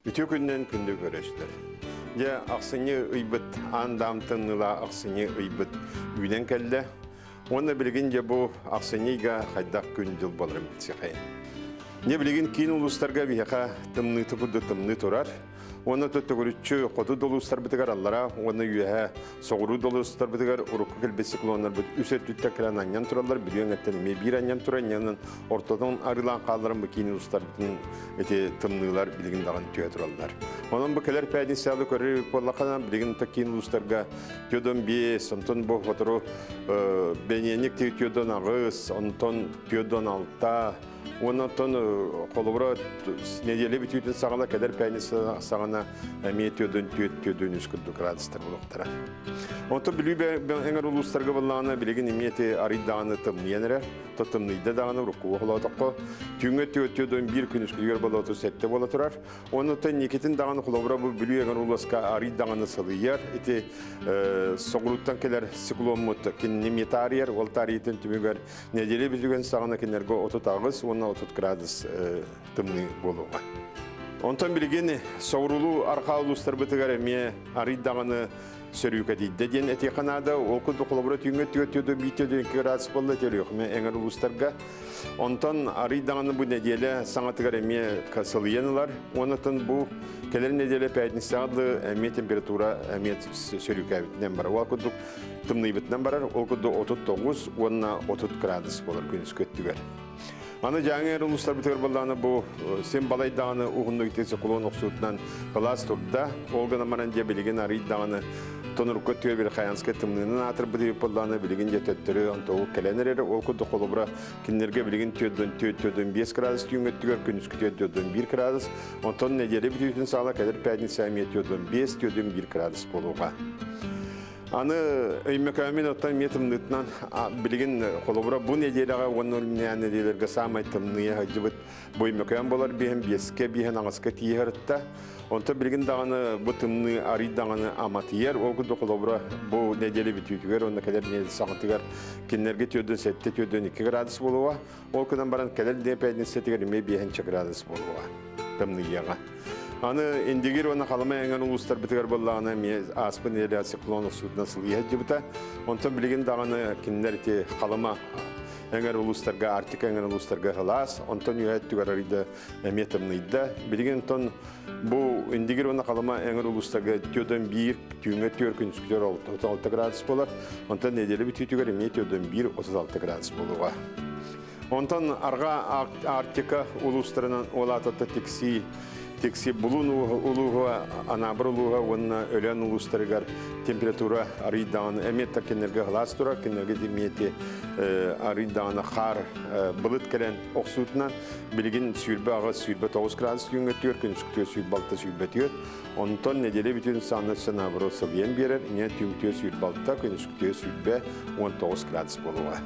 Үтүө күнүнэн күндү көрөөччүлэр. Дьэ, ахсынньы ыйбыт аан даам тымныылаах ахсынньы ыйбыт үүнэн кэллэ. Уонна билигин дьэ бу ахсынньы ыйга хайдах күн-дьыл буоларын билсиэхэйин. Дьэ билигин киин улуустарга биһиэхэ тымныыты курдук тымныы турар. Уонна төгүрүччү хоту долуустарбытыгар аллара уонна үөһэ соҕуруу долуустарбытыгар урукку кэлбит циклоннарбыт үс өттүттэн кэлэн анньан тураллар, бүлүүн өттүн эмиэ биир анньан турар, инньэнэн ортотун арыылаан хаалларан бу киин улуустарбытын ити тымныылар билигин даҕаны түһэ тураллар. Онон бу кэлэр пятницаны көрөр буоллаххына, билигин киин улуустарга түөдөн биэс, онтон бу сотору бэниэнник түөдөн аҕыс, онтон түөдөн алта, Уонна оттон холобура нэдиэлэ бүтүүтүн саҕана кэлэр пятница саҕана эмиэ түөдөн түөт түөдөн үс курдук градустар буолуохтара. Онтон Бүлүү эҥэр улуустарга буоллаҕына билигин эмиэ ити арый даҕаны тымныйан эрэр. То тымныйда даҕаны урукку холоотоххо түүҥҥэ түөт түөдөн биир күнүскүтүгэр болоту сэттэ буола турар. Онуттан Никитин даҕаны холобура бу Бүлүү эҥэр улууска арый даҕаны сылыйар. Ити соҕурууттан кэлэр цикломмут кинини эмиэ таарыйар. Ол таарыйыытын түмүгэр Нэдиэлэ бүтүгэн саҕана кинилэргэ 38 уонна 30 градус тымныы буолуоҕа. Онтон билигин соҕуруулуу арҕаа улуустарбытыгар эмиэ арый даҕаны сөрүүкэтийдэ диэн этиэххэ наада. Ол курдук холобура түүҥҥэ түөрт түөрт биир түөрт градус буолла Өлүөхүмэ эҥэр улуустарга. Онтон арый даҕаны бу нэдиэлэ саҥатыгар эмиэ сылыйан ылар. Уоннатан бу кэлэр нэдиэлэ пятницаҕа дылы эмиэ температура эмиэ сөрүүкээбитинэн барар. Ол курдук тымныйбытынан барар, ол курдук 39 уонна 30 градус буолар күнүскү өттүгэр. Аны Дьааҥы эр улуустарбытыгар буоллаҕына бу син балай даҕаны уһуннук ити циклон охсуутунан кылаас турда. Ол гынан баран дьэ билигин арый даҕаны тонурукка өттүгэр Верхоянскай тымныынан аатырбыт эбит буоллаҕына билигин дьэ төттөрү онтоҕу кэлэн эрэр. Ол курдук холобура кинилэргэ билигин 4-4-5 градус түүҥҥү өттүгэр күнүскү 4-1 градус. Онтон нэдиэлэ бүтүүтүн саҕана кэлэр пятница эмиэ 4-5-4-1 градус буолуоҕа. Аны Өймөкөөмүн оттон эмиэ тымныытынан билигин холобура бу нэдиэлэҕэ уонна нэдиэлэргэ саамай тымныйа сылдьыбыт бу Өймөкөөн буолар биэһин биэскэ биэһин аҕыска тиийэ сырытта. Онтон билигин даҕаны бу тымныы арый даҕаны аматыйар. Ол курдук холобура бу нэдиэлэ бүтүүтүгэр уонна кэлэр нэдиэлэ саҕатыгар кинилэргэ түөрдэн сэттэ түөрдэн икки градус буолуоҕа. Ол гынан баран кэлэр диэн пятницатыгар эмиэ биэһинчэ градус буолуоҕа. Тымныйыаҕа. Аны Индигир уонна Халыма эҥэр улуустарбытыгар буоллаҕына эмиэ ааспыт нэдиэлэ циклон охсуутунан сылыйа сылдьыбыта. Онтон билигин даҕаны кинилэр ити Халыма эҥэр улуустарга, Арктика эҥэр улуустарга сылаас, онтон үөһэ өттүгэр арыйда эмиэ тымныйда. Билигин онтон бу Индигир уонна Халыма эҥэр улуустарга түөдөн биир, түүҥҥэ түөр күнүскүтүгэр 36 градус буолар. Онтон нэдиэлэ бүтүүтүгэр эмиэ түөдөн биир 36 градус буолуоҕа. Онтон арҕаа Арктика улуустарынан улаатата Тиксии, Тикси Булуун улууһа, Анаабыр улууһа уонна Өлөөн улуустарыгар температура арый даҕаны эмиэ кинилэргэ сылаас турар, кинилэргэ эмиэ арый даҕаны хаар былыт кэлэн охсуутунан билигин 28 29 градус түүҥҥэ түөр, күнүскүтүө 26 24, онтон нэдиэлэ бүтүн саана наоборот сылыйан биэрэр, ийэ түүҥтүө 26, күнүскүтүө 20 19 градус буолуоҕа.